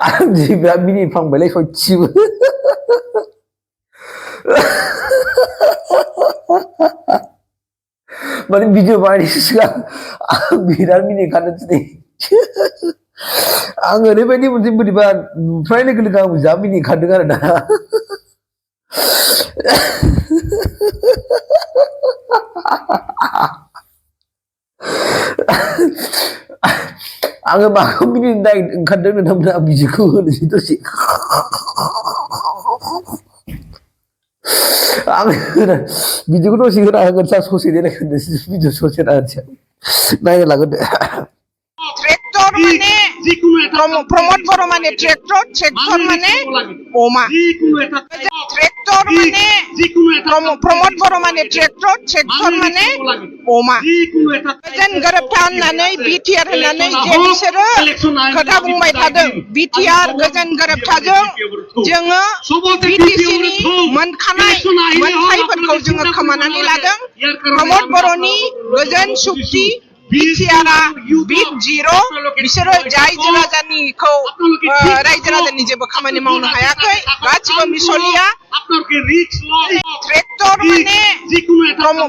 आं जि बिराद मिनिफ्लांबायलै सयथिबो माने भिडिअ बानायनायनि सिगां आं बिराद मिनिखादों दिनै आं ओरैबायदि मोनसे बोरैबा नुफ्राय लोगो लोगो आं जा मिनिखादों आरो ना आङो माखौ मिनिनो ओंखारदों नोंथांमोना बिदिखौ होनोसै दसे आं बिदिखौ दसे होना होगोन सार ससे देनायगोन भिडिअ ससे होना होनोसै नायनो लागोन दे ट्रेक्टर माने प्रमोद बर' माने ट्रेक्टर माने अमा ट्रेक्टर माने प्रमोद बर' माने ट्रेक्टर माने अमा गोजोन गोरोबथा होननानै बिटिआर होननानै जे बिसोरो खोथा बुंबाय थादों बिटिआर गोजोन गोरोबथाजों जोङो बिटिसिनि मोनखानाय मोनथायफोरखौ जोङो खोमानानै लादों प्रमोद बर'नि गोजोन सुक्ति बिटिआरआ बिट जिर' बिसोरो रायजो राजानिखौ रायजो राजानि जेबो खामानि मावनो हायाखै गासिबो मिसलिया ट्रेक्टर माने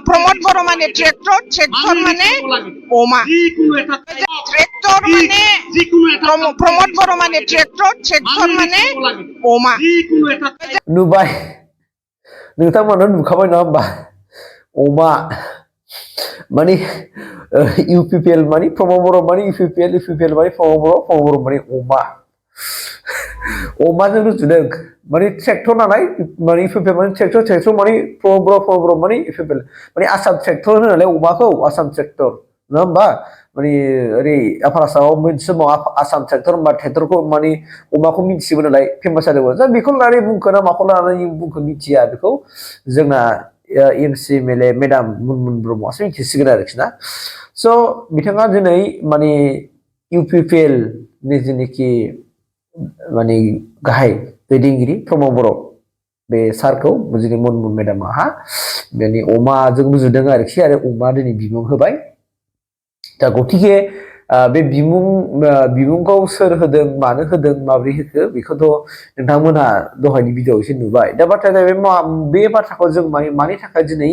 प्रमोद बर' माने ट्रेक्टर माने अमा ट्रेक्टर माने प्रमोद बर' माने ट्रेक्टर माने अमा नुबाय नोंथांमोना नुखाबाय नङा होमबा अमा माने इउपिपिएल माने प्रमोद बर' माने इउपिपिएल माने प्रमोद बर' माने अमा अमाजों रुजुदों माने ट्रेक्टर नालाय माने इउपिपिएल माने ट्रेक्टर माने प्रमोद बर' माने इउपिपिएल माने आसाम ट्रेक्टर होनो नालाय अमाखौ आसाम ट्रेक्टर नङा होमबा माने ओरै आफार आसामाव मोनसे समाव आसाम ट्रेक्टर होनबा ट्रेक्टरखौ माने अमाखौ मिथियोमोन नालाय फेमास जादोंमोन दा बेखौ लानानै बुंखो ना माखौ लानानै बुंखो मिथिया बेखौ जोंना एमसि एमएलए मेडाम मुनमुन ब्रह्मआसो मिथिसिगोन आरोखि ना स' बिथाङा दिनै माने इउपिपिएल नि जेनोखि माने गाहाय दैदेनगिरि प्रमोद बर' बे सारखौ जोंनि मुनमुन मेडामा बेनि अमाजों रुजुदों आरोखि आरो अमा दिनै बिमुं होबाय दा गतिके बे बिमुंखौ सोर होदों मानो होदों माबोरै होखो बेखौथ' नोंथांमोनहा दहायनि भिडिअआव एसे नुबाय दा बाथ्राया जाहैबाय बे बाथ्राखौ जों मानि थाखाय दिनै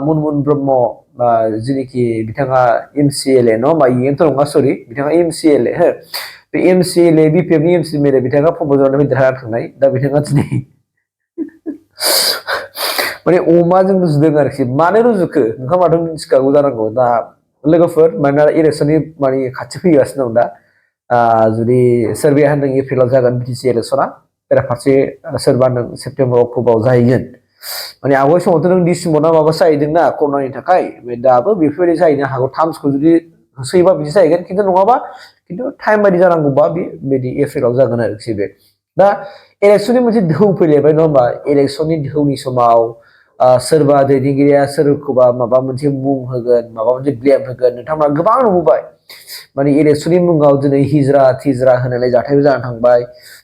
मुनमुन ब्रह्म जेनोखि बिथाङा एमसिएलए नङा होमबा इएनथ' नङा सरि बिथाङा एमसिएलए हो बे एमसिएलए बिपिएफनि एमसिएलए बिथाङा प्रमोद बर'निफ्राय देरहाना थांनाय दा बिथाङा दिनै माने अमाजों रुजुदों आरोखि मानो रुजुखो नोंथाङा माथो मिथिखागौ जानांगौ दा लोगोफोर मानोना इलेक्सननि माने खाथि फैगासिनो दं दा जुदि सोरबाया होनदों एप्रिलाव जागोन बिटिसि इलेक्सना बेराफारसे सोरबा होनदों सेप्तेम्बर अक्ट'बराव जाहैगोन माने आवगाय समावथ' नों डिसेम्बर ना माबा जाहैदोंना कर'नानि थाखाय दाबो बेफोरबायदि जाहैनो हागौ टार्मसखौ जुदि होसोयोबा बिदि जाहैगोन खिन्थु नङाबा खिन्थु टाइम बायदि जानांगौबा बेबायदि एप्रिलाव जागोन आरोखि बे दा इलेक्सननि मोनसे दोहौ फैलायबाय नङा होमबा इलेक्सननि दोहौनि समाव सोरबा दैदेनगिरिया सोरखौबा माबा मोनसे मुं होगोन माबा मोनसे ब्लेम होगोन नोंथांमोना गोबां नुबोबाय माने इलेक्सननि मुङाव दिनै हिजरा थिजरा होनायलाय जाथायबो जानानै थांबाय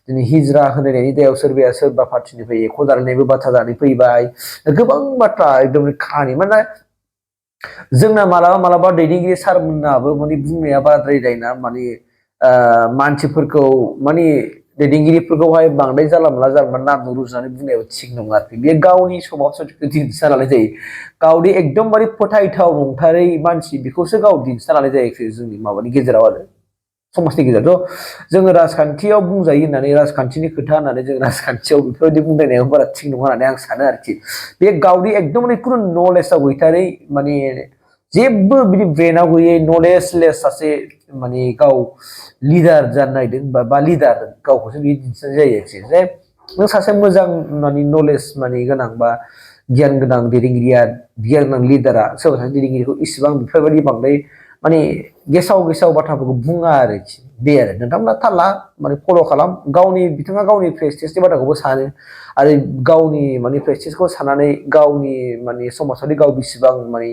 दिनै हिजरा होनायनि दायाव सोरबाया सोरबा पार्टिनिफ्राय एख' जालायनायबो बाथ्रा जानानै फैबाय गोबां बाथ्रा एकदम खाहानि माने जोंना मालाबा दैदेनगिरि सारमोनाबो माने बुंनाया बाराद्राय जायोना माने मानसिफोरखौ माने दैदेनगिरिफोरखौहाय बांद्राय जानला मोनला नामजों रुजुनानै बुंनायाबो थिग नङा आरोखि बे गावनि समाव दिन्थिना लानाय जायो गावनि एकदमबारे फोथायथाव नंथारै मानसि बेखौसो गाव दिन्थिना लानाय जायो जोंनि माबानि गेजेराव आरो समाजनि गेजेरावथ' जोङो राजखान्थियाव बुंजायो होननानै राजखान्थिनि खोथा होननानै जों राजखान्थियाव बेफोरबायदि बुंलायनायाव बारा थिग नङा होननानै आं सानो आरोखि बे गावनि एकदमबारे खुनु नलेजआव गैथारै माने जेबो बिदि ब्रेनाव गैयै नलेजलेस सासे माने गाव लिडार जानो नागिरदों बा लिडार गावखौसो बिदि दिन्थिनाय जायो आरोखि जे नों सासे मोजां माने नलेज माने गोनां बा गियान गोनां दैदेनगिरिया गियान गोनां लिडारा सोरबा सासे दैदेनगिरिखौ इसेबां बेफोरबायदि बांद्राय माने गेसाव बाथ्राफोरखौ बुङा आरोखि बे आरो नोंथांमोना थारला माने फल' खालाम बिथाङा गावनि प्रेस्टिजनि बाथ्राखौबो सानो आरो गावनि माने प्रेस्टिजखौ साननानै गावनि माने समाजारि गाव बेसेबां माने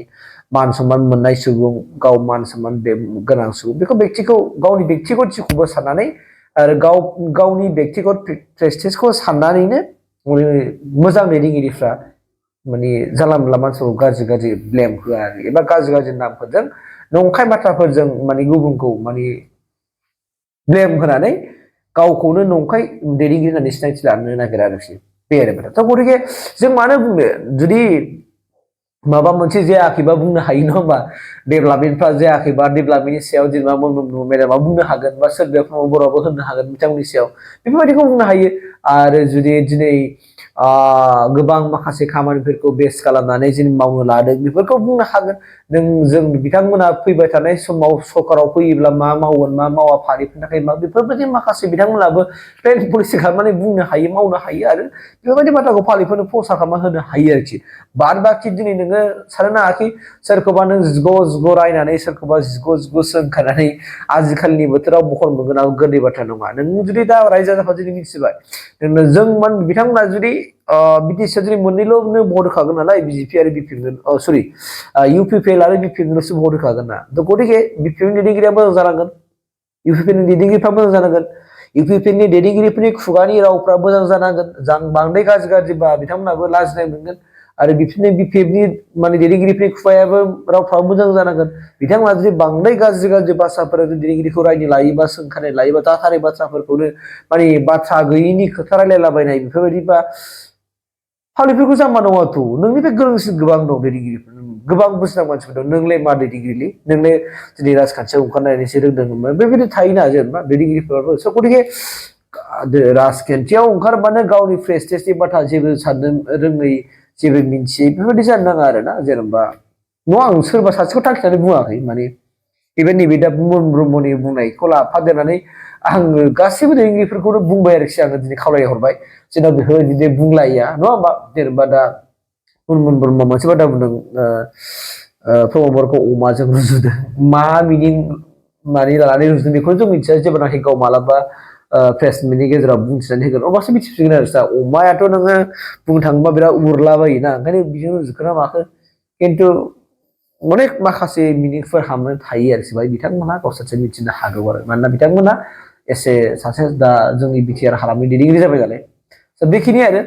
मान सन्मान मोननाय सुबुं गाव मान सन्मान गोनां सुबुं बेखौ गावनि बेक्तिगतखौबो साननानै आरो गावनि बेक्तिगत प्रेस्टिजखौ साननानैनो मोजां दैदेनगिरिफ्रा माने जानला मोनला मानसिखौ गाज्रि ब्लेम होआ एबा गाज्रि नामफोरजों नंखाय बाथ्राफोरजों माने गुबुनखौ माने ब्लेम होनानै गावखौनो नंखाय दैदेनगिरि होननानै सिनायथि लानो नागिरा आरोखि बे आरो बाथ्रा थ' गतिके जों मानो बुंनो जुदि माबा मोनसे जायाखैबा बुंनो हायो नङा होमबा डेभेलपमेन्टफ्रा जायाखैबा डेभेलपमेन्टनि सायाव जेनेबा मेडामा बुंनो हागोन बा सोरबाया प्रमद बर'आबो होननो हागोन बिथांमोननि सायाव बेफोरबायदिखौ बुंनो हायो आरो जुदि दिनै गोबां माखासे खामानिफोरखौ बेस खालामनानै जों मावनो लादों बेफोरखौ बुंनो हागोन जों बिथांमोना फैबाय थानाय समाव सरकाराव फैयोब्ला मा मावगोन मा मावा फारिफोरनि थाखाय मा बेफोरबायदि माखासे बिथांमोनाबो प्लेन पलिसि खालामनानै बुंनो हायो मावनो हायो आरो बेफोरबायदि बाथ्राखौ फालिफोरनो प्रसार खालामना होनो हायो आरोखि बाद बाखि दिनै नोङो साननो नाङाखि सोरखौबा नों जिग' रायनानै सोरखौबा जिग' सोंखानानै आजिखालिनि बोथोराव बहर मोनगोन गोरलै बाथ्रा नङा नों जुदि दा रायजो राजाफ्रा जुदि मिथिबाय जों बिथांमोना जुदि बिटिसिआव जुदि मोननैल'नो भट होखागोन नालाय बिजेपि आरो बिपिएफनो सरि इउपिपिएल आरो बिपिएफनोल'सो भट होखागोन ना थ' गतिके बिपिएफनि दैदेनगिरिया मोजां जानांगोन इउपिपिएलनि दैदेनगिरिफ्रा मोजां जानांगोन इउपिपिएलनि दैदेनगिरिफोरनि खुगानि रावफ्रा मोजां जानांगोन बांद्राय गाज्रिबा बिथांमोनाबो लाजिनाय मोनगोन आरो बिपिएफनि माने दैदेनगिरिफोरनि खुगायाबो रावफ्राबो मोजां जानांगोन बिथांमोना जुदि बांद्राय गाज्रि बाथ्राफोर दैदेनगिरिखौ रायनो लायोबा सोंखानाय लायोबा जाथारै बाथ्राफोरखौनो माने बाथ्रा गैयिनि खोथा रायलायलाबायनाय बेफोरबायदिबा फालिफोरखौ जाम्बा नङाथ' नोंनिफ्राय गोरोंसिन गोबां दं दैदेनगिरिफोर गोबां बुजिनां मानसिफोर दं नोंलाय मा दैदेनगिरि नोंलाय दिनै राजखान्थियाव ओंखारनायनिसो रोंदों बेबायदि थायोना जेनेबा दैदेनगिरिफोराबो स' गतिके राजखान्थियाव ओंखारबानो गावनि प्रेस्टिजनि बाथ्रा जेबो साननो रोङै जेबो मिन्थियै बेफोरबायदि जानो नाङा आरोना जेनेबा आं सोरबा सासेखौ थांखिनानै बुङाखै माने नैबे दा बुमन ब्रह्मनि बुंनायखौ लाफादेरनानै आङो गासैबो दैदेनगिरिफोरखौनो बुंबाय आरोखि आङो दिनै खावलायहरबाय जोंनाव बेफोरबायदि बुंलाया नङा होमबा जेनेबा दा बुमन ब्रह्मआ मोनसे बाथ्रा बुंदों प्रमद बर'खौ अमाजों रुजुदों मा मिनिं माने लानानै रुजुदों बेखौ जों मिथिया जेब्लानाखि गाव मालाबा प्रेस मिटनि गेजेराव बुंथिनानै होगोन अब्लासो मिथिसिगोन आरो दा अमायाथ' नोङो बुंनो थाङोबा बिराद उरलाबायोना ओंखायनो बिजों रुजुखोना माखो खिन्थु अनेक माखासे मिनिंफोर हाबनानै थायो आरोखि बाय बिथांमोनहा गावसोरसो मिथिनो हागौ आरो मानोना बिथांमोना एसे सासे दा जोंनि बिटिआर हालामनि दैदेनगिरि जाबाय नालाय स' बेखिनि आरो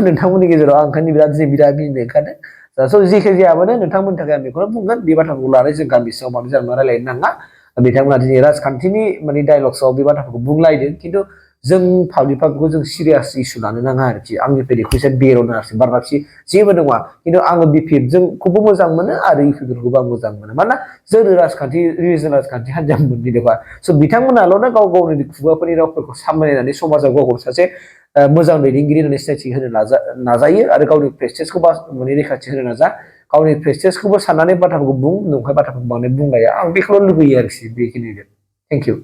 नोंथांमोननि गेजेराव आं ओंखायनो बिराद मिनिनो ओंखारदों स' जेखि जायाबानो नोंथांमोननि थाखाय आं बेखौनो बुंगोन बे बाथ्राखौ लानानै जों गामि सिङाव माबा जानो रायलायनो नाङा बिथांमोना दिनै राजखान्थिनि माने डायलग्सआव बे बाथ्राखौ बुंलायदों खिन्थु जों पाब्लिकखौ जों सिरियास इसु लानो नाङा आरोखि आंनिफ्राय रिकुवेस्ट बेर'नो आरोखि बारबाखि जेबो नङा खिन्थु आङो बिपिएफखौबो मोजां मोनो आरो इउपिपिएलखौबो आं मोजां मोनो मानोना जोंनो राजखान्थि रिजनेल राजखान्थि हान्जा मोननैनोबा स' बिथांमोनाल'नो गाव गावनि खुगाफोरनि रावफोरखौ सामलायनानै समाजाव गावखौ सासे मोजां दैदेनगिरि होननानै सिनायथि होनो नाजायो आरो गावनि प्रेस्टिजखौ माने रैखाथि होनो नाजा गावनि प्रेस्टिजखौबो साननानै बाथ्राफोरखौ नंखाय बाथ्राफोरखौ माने बुंलाया आं बेखौल' लुबैयो आरोखि बेखिनिनो थेंक इउ